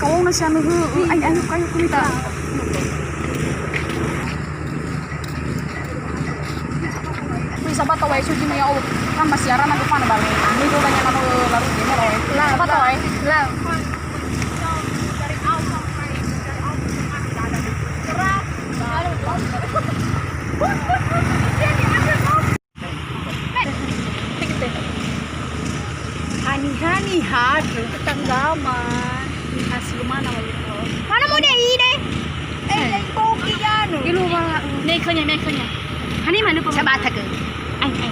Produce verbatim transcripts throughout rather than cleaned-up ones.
Oh, nasi anu hu, ai, ai, kayu kumita. Wih, sabato wae suji me ya Allah. Kan masih arana depan balik. Ini tuh banyak nama lalu ini loh. Sabato wae. Lah. Hani-hani hatrö tetanggaman. Niha si lumana wa'ulo. Mana mau dia ide? Eh, eh, koki anu. Ilu wala. Nih, konya, nih, konya. Hani mana pemana? Sabata ke? Ai, ai.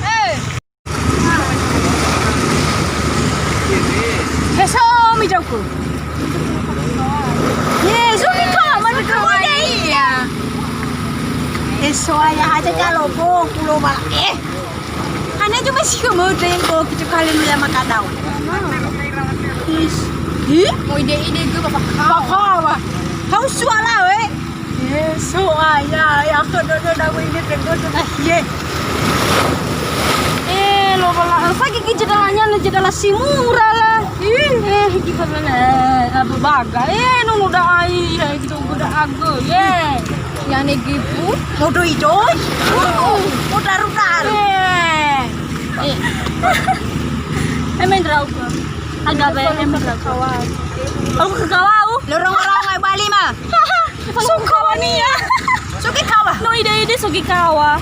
Eh. He so mi jauku. Ye, so mi ka, mana ka mana iya. He so aya aja kalau go kulo ba. Eh. Hana cuma si kamu deng go kita kali lu ya makadau. Is. Hi? Mau ide-ide gue bapak kau. Bapak kau. Kau suara, eh. Yesu, ayah, ayah, aku dodö dawe ini, denggo, dodö. Ah, ye. Eh, lo bala, fa gigi jedalanya, ne jedala si mura lah. Ih, eh, gigi bala, eh, abu baga. Eh, nunu da ai, eh, gitu, udah agu, ye. Ya, ne gibu. Mau doi-doi. Mau daru-daru. Eh. Eh. Emen rauka. Agak bayar emen rauka. Aku ke kawau. Lorong-lorong ai bali mah. Suka wania. Suka kawa. No ide-ide suka kawa.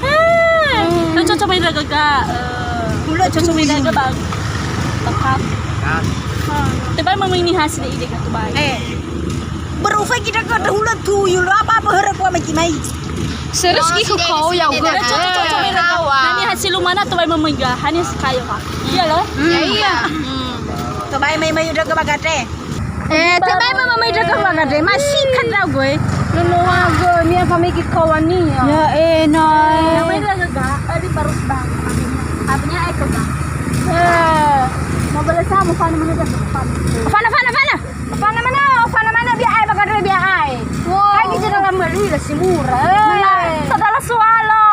Eh, hmm. Kan cocok main raga ga. Eh, mulut cocok main raga bang. Tepat. Kan. Tepat mama ini hasil ide katu baik. Eh. Berufa kita ke dahulu tuyu lo apa apa harap wa maki mai. Serius ki kau ya gue. Cocok cocok main raga. Nani hasil lumana tuh main mama ga. Hani kayo pak. Iya loh. Ya iya. Tuh baik mai mai udah ke bagate. Eh, tebai mama mai jaga magade, masih kan ragu, eh. Nono wago, nia famiki kawani ya. Ya, eh, no, eh. Namanya jaga, eh, di barus bang. Artinya, eh, coba. Eh, mau boleh sama, fana mana jaga, fana. Fana, fana, fana. Fana mana, fana mana, biar ai, bakal biar ai. Wow. Kayak gitu dalam beli, lah, si murah. Eh. Mana? Segala sualo.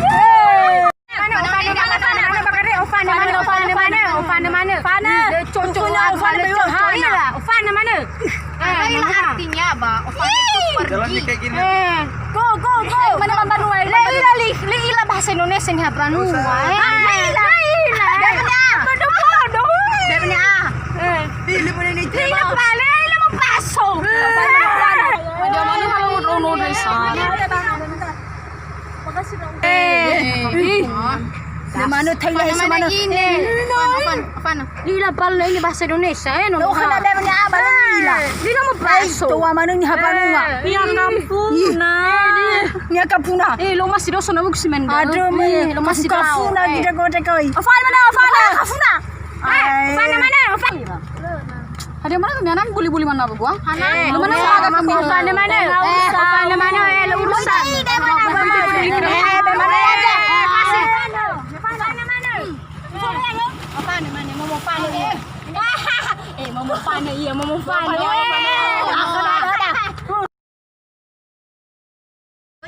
Eh. Mana, ofana mana, mana, mana, bakare, ofana mana, ofana mana, ofana mana. Fana. Cocok, ofana mana, cocok, cocok, iya. Ofana mana? Artinya apa? Ofana itu pergi. Jalannya kayak gini. Eh, go, go, go. Mana, mana, mana, mana? Lila, li, lila bahasa Indonesia nih, apa nu? Lila, lila. Bebnya. Bodoh, bodoh. Bebnya. Eh. Lila, lila, lila, mau paso. Dia mana kalau mau dono desa? Eh, ih. Mana thai lah mana? Ini. Apaan, apaan, apaan? Lila pal ini bahasa Indonesia, eh, no. Lo kana bebnya apa lila? Lila mau paso. Tua mana ini apa nua? Nia kampuna. Nia kampuna. Eh, lo masih dosa na buksi menda. Aduh, lo masih dosa. Kampuna kita kau tekai. Apaan mana? Apaan? Kampuna. Eh, apaan mana? Apaan? Ada mana tuh, Mianan? Buli-buli mana, Bu? Hana. Eh, mana, mana? Eh, mana? Eh, urusan. Eh, mana aja? Eh, kasih. Mana? Apa nih, mana? Mau, mau panen, eh. Eh, mau, mau panen, iya, mau, mau panen. Eh, aku ada, ada.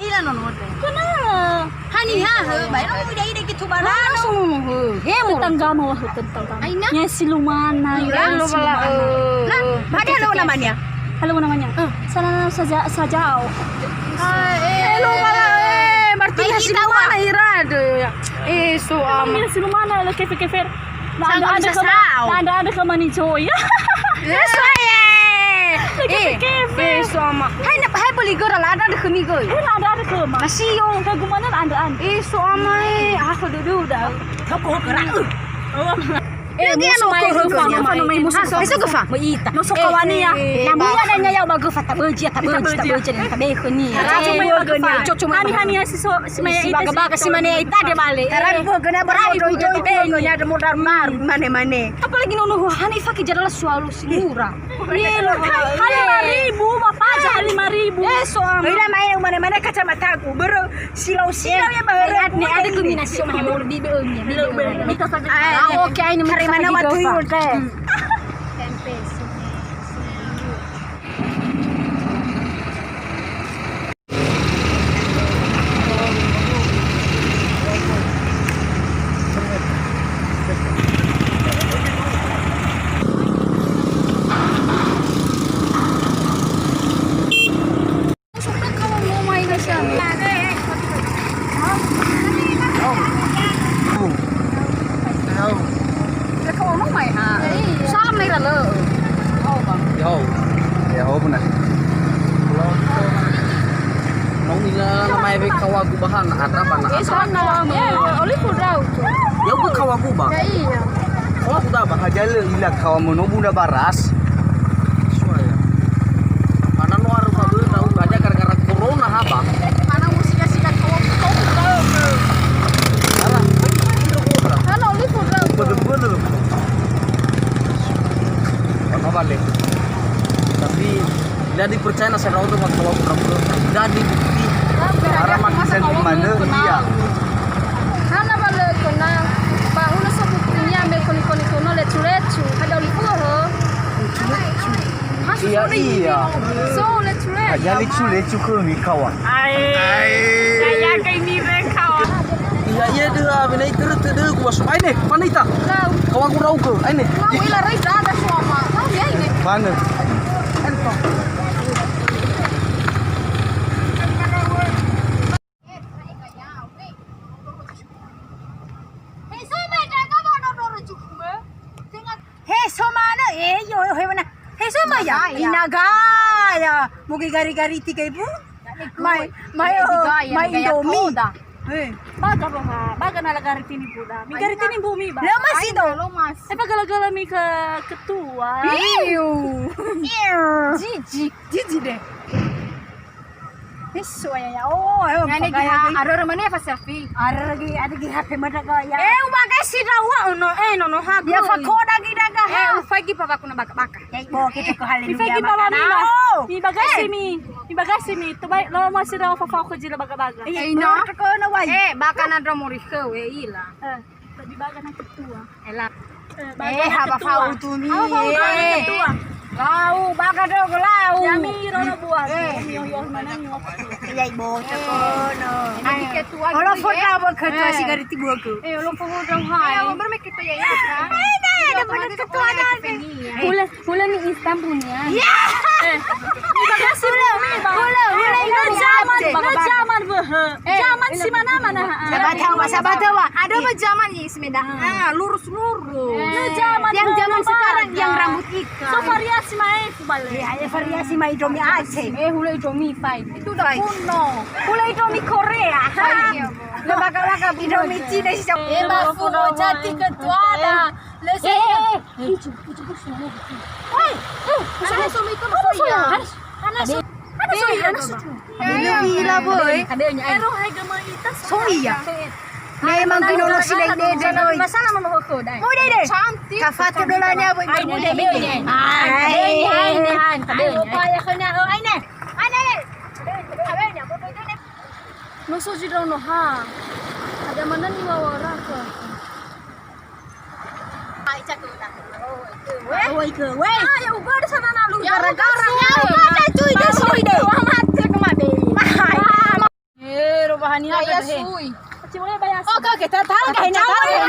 Ila nono teh. Kenal. Hani ha, he, bae no ida-ida gitu barang. Langsung, he, he, tetangga mau, he, tetangga. Aina? Ya, si lumana, ya, si lumana. Lah, ada lo namanya? Halo namanya. Eh. Sana saja, saja. Eh, lo bala, eh, berarti ya si lumana ira de. Eh, so am. Ya, si lumana, lo kefe-kefe. Nah, ada, ada ke mana? Nah, ada, ada ke mana, coy? Yes, eh. Eh, so ama. Hai, na, hai, beli gora lah, ada, ada ke mi, goi. Eh, ada, ada ke mana? Masih, yo. Ke gumana, ada, ada. Eh, so ama, eh. Ah, ke dulu dah. Kau kok gerak, eh. Eh, dia musuh no mai ke gefa, mana, mana, musuh gefa. Musuh gefa. Musuh kawani ya. Namun ada nyaya ba gefa, tak beji, tak beji, tak beji, tak beji. Cocok mai ba gefa. Cocok mai. Hani, hani, si so, si mai ita, si mane ita dia balik. Taran bu gena berai, doi, doi, gena ada modal mar, mane, mane. Apalagi nono hani fake jadala sualu si murah. Iya, lo. Kali lima ribu, apa aja kali lima ribu. Eh, so ama. Ila mai yang mana-mana kacamataku. Bro, silau-silau ya, Bang. Ada kombinasi sama yang mau lebih be. Ah, oke, ini hari mana waktu itu teh? Tempe, sungai, sungai. Ya'o. Ya'o. Salam naira lö. Ya'o, Bang. Ya'o. Ya'o, benar. No ila nama ebe kawagu bahan, ada bana. Eh, salam kawamu. Eh, oli fudau. Ya'o, bu kawagu, Bang. Ya, iya. Kawagu da, Bang. Aja lö ila kawamu no bunda baras. Suaya. Mana no aru kabu, tahu ada gara-gara corona, ha, Bang? Mana musik-musik kawagu, kawagu. Arah. Halo, oli fudau. Betul-betul. Apa balik? Tapi, jadi percaya na saya rawat sama kalau pura-pura. Jadi bukti. Arah makin sentimen, iya. Hana ba lö kona, ba hulö so buktinia me koni-koni kono lecu-lecu. Ada oli fudau. Iya, iya. So lecu-lecu. Aja lecu-lecu khömi kawan. Ae. Ae. Kayak ini re kawan. Iya, iya, deh, ah, bina itu, itu, deh, gua suka ini, mana ita? Tahu. Kawan gua raugö, ini. Mau ila rai dada suama. Tahu ya ini. Mana? Entah. He, so manö, eh, yo, yo, he mana? He, so ma ya? Inagaya. Inagaya. Mugi gari-gari tiga ibu. Mai, mai, oh, mai Indomie. Eh. Baga, Bang, ha. Baga na la gari tini buda. Mi gari tini bu mi, Bang. Lo mas itu. Lo mas. Eh, bagala-gala mi ke ketua. Iu. Iu. Jiji. Jiji deh. Isu ya, ya. Oh, ayo. Ngene gi ha, aröre mane fa selfie. Aröre gi, ada gi H P mada ko ya. Eh, ubagai si dawa ono, eh, nono ha. Ya fa koda gi daga ha. Eh, ufaigi pa wakuna baka-baka. Ya, bo kita ko haleluya. Ifaigi pa wami. Ibagai si mi, ibagai si mi. Tobai lo masih dawa fa fa ko jila baka-baka. Eh, ino. Eh, baka na ndro mori kheu, eh, ila. Eh. Tadi baga na ketua. Ela. Eh, baga na ketua. Eh, haba fa'u tuni. Haba fa'u tuni ketua. Lau, baga dogo lau. Yami rono buah. Eh. Yo, yo, mana yo. Iya, ibu, tekono. Jadi ketua. Olo foto apa ketua si gari tibu aku. Eh, olo foto hai. Eh, olo berme ketua ya, ya. Eh, ada mana ketua ada. Hula, hula ni instan punya. Ya. Eh. Terima kasih, Bumi, Bang. Hula, hula, hula, hula, zaman, hula, zaman, behe. Eh, zaman si mana-mana, ha. Sabar, tahu, sabar, tahu. Ada apa zaman ni? Semeda. Ah, lurus-lurus. Eh, yang zaman sekarang yang rambut ikan. So variasi mai ku balik. Iya, ya variasi mai Indomie Aceh. Eh, hula Indomie five. Itu udah kuno. Hula Indomie Korea. Iya, Bu. Lo baka-baka Indomie Cina sih. Eh, Mas Fugo jati ketua dah. Eh, eh, eh. Woi, eh, sana suami itu. Sana suami. Sana suami. Ada lebih lah, boy. Kadenya. Ero hai gama ita. So iya. Memang gini lo si dai dede, boy. Masalah mama hoko dai. Mau dede. Cantik. Kafatu dolanya, boy. Ai, dede, dede. Ai, ai, ai, kadenya. Ai, lupa ya kena. Oh, ai ne. Ai ne. Kadenya, boy, dede. No so zi ndraono ha. Ada mana ni wawa raka. Ai, catu, catu. Oh, itu, weh. Oh, itu, weh. Ah, ya, uga ada sana nalu. Ya, gara-gara. Ya, uga ada cuy, dia cuy deh. Wah, mati kemati. Wah. Eh, robahan ini ada deh. Cuy. Cuma ya bayar. Oh, kau kita tahu kah ini? Tahu ya.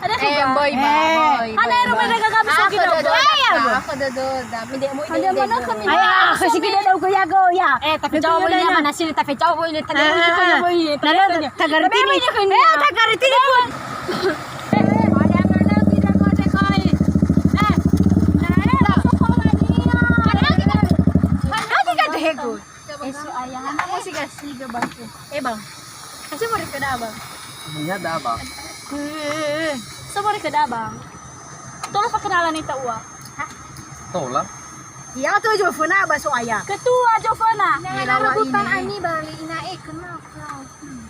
Ada sih, eh, boy, boy. Hana ero meda gaga bisa kita. Aku dodor, aku dodor. Ada mana kami? Ayo, kasih kita tahu ke ya, go ya. Eh, tapi jauh ini mana sih? Tapi jauh ini, tapi jauh ini. Lalu tagari tini. Eh, tagari tini pun. Eh, ada mana kita kau cek kau ini? Eh, nah, eh, ada lagi kan? Ada lagi kan deh, go. Eh, so ayah, anak masih kasih ke bangku. Eh, Bang. Kasih mau dikeda, Bang. Iya, dah, Bang. Eh, so mau dikeda, Bang. Tolong perkenalan ita ua. Hah? Tola. Iya, tuh Jovena, Bang, so ayah. Ketua Jovena. Iya, lawa ini. Rebutan ani bali ina, eh, kenal kau. Hmm.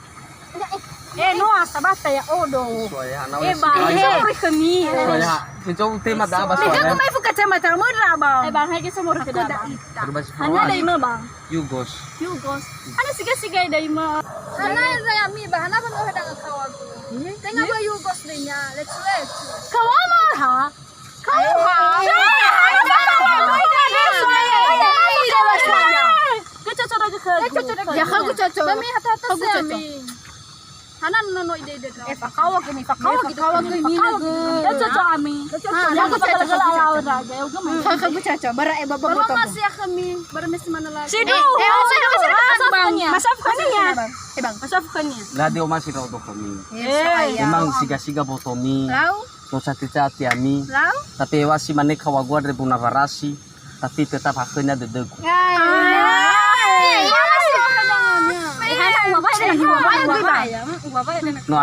Eh, Noah, sabata ya, odo. Soalnya, eh, Bang, eh, sorry ke mi. Soalnya, mencoba tema dah, Bang. Mega aku main buka tema-tema dah, Bang. Eh, Bang, hai ke semua udah kena, Bang. Hanya ada ime, Bang. Yugos. Yugos. Hana siga-siga ada ime. Hana saya mi, Bang. Hana Bang, oh, dengan kawan aku. Tengah gua Yugos deh nya, let's, let's. Kawan mah, ha? Ana nono ide-ide kau. Eh, fakawa gemi, fakawa gitu. Fakawa gemi. Ya cocok ami. Ya cocok. Aku cocok. Fakawa gemi. Bara eh baba. Kalau masih aku mi, bara mesti mana lagi? Sidu. Eh, eh, masih, masih, masih, Bang. Masih aku kan ya? Eh, Bang. Masih aku kan ya? Lah, dia masih kau toko mi. Eh. Memang siga-siga botomi. Lau. No cati-cati ami. Lau. Tapi ewasi mane kawagu andre buna warasi. Tapi tetap hakhönia dödögu. Ya, ya, ya. Ah, iya, iya, masih ada. Eh, hana uwa bae, uwa bae, uwa bae. Ya, uwa bae. No.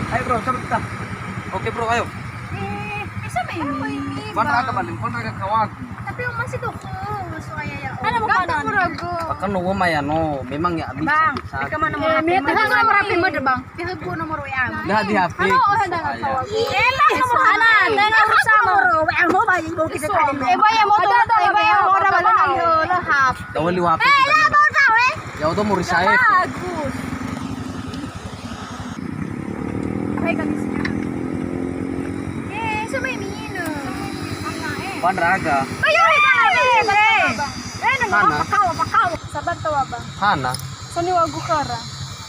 Ayo, Bro, cabut kita. Oke, Bro, ayo. Eh, bisa main ini. Bukan raga balik, bukan raga kawan. Tapi masih tuh, eh, suaya ya. Ada bukan raga. Bahkan no, Oma, ya, no, memang ya, Bang, bisa. Ke mana mau rapi, mana mau rapi, Bang? Pihak gua nomor W A. Lah di H P. Halo, oh, ada kawan. Eh, Bang, nomor mana? Ada nomor sama. Nomor W A mau bagi mau kita tadi. Eh, Bang, ya mau ada, ada, eh, Bang, ya mau ada, mana? Ayo, lah, H P. Tahu liwat. Eh, lah, mau tahu, eh. Ya udah, mau resign. Bagus. Hai, kami sini. Eh, sama ini, no. Bukan raga. Ayo, eh, eh, eh. Eh, nang apa kau, apa kau? Sabar tahu, Abang. Hana. Soni wagu khöra.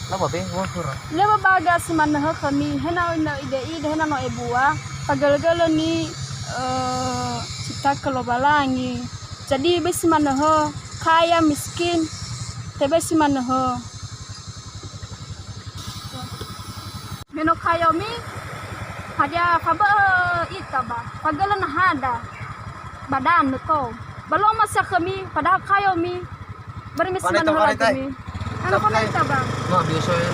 Laba be, wa khöra. Lö ba baga si manö khömi, he na oi nö ide-ide, he na no ebua, fagölö-gölö ni, eh, cipta ke Lowalangi. Jadi, be si manö, kaya, miskin, tebe si manö. Me no kayomi, hadia fabö'ö ita ba, fagölö nahada, ba danö to. Ba lö omasi khömi, padahal kayomi, Bari mesi manö lagumi. Anu kona ita, Bang. Wah, biasa ya.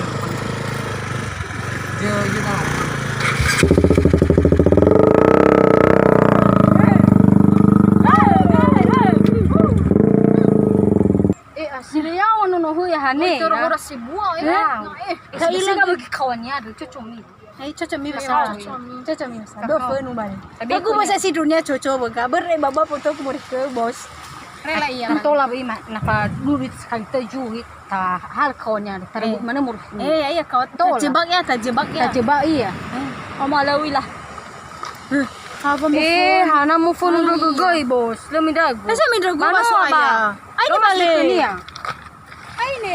Dia, dia tahu. Eh, asli ya, anu no hu ya hane. Oi, toro hora sibua, eh. Ya. Nah, eh. Sa ile ga bagi kawannya, aduh, cucu mi. Hai, cocok mi masalah. Cocok mi. Cocok mi masalah. Kakao. Dua puluh nu balik. Tapi aku masa si dunia cocok bengka. Bere baba foto aku mau ke bos. Rela iya. Tola be ima, napa duit sekali tujuh, ta hal kawannya, tarebut mana murus. Eh, iya, iya, kau terjebak ya, terjebak ya. Terjebak iya. Eh. Oma lawi lah. Eh, apa mau? Eh, hana mau phone udah gogoi, bos. Lo midagu. Masa midagu masuk apa? Ayo balik. Dunia. Aine.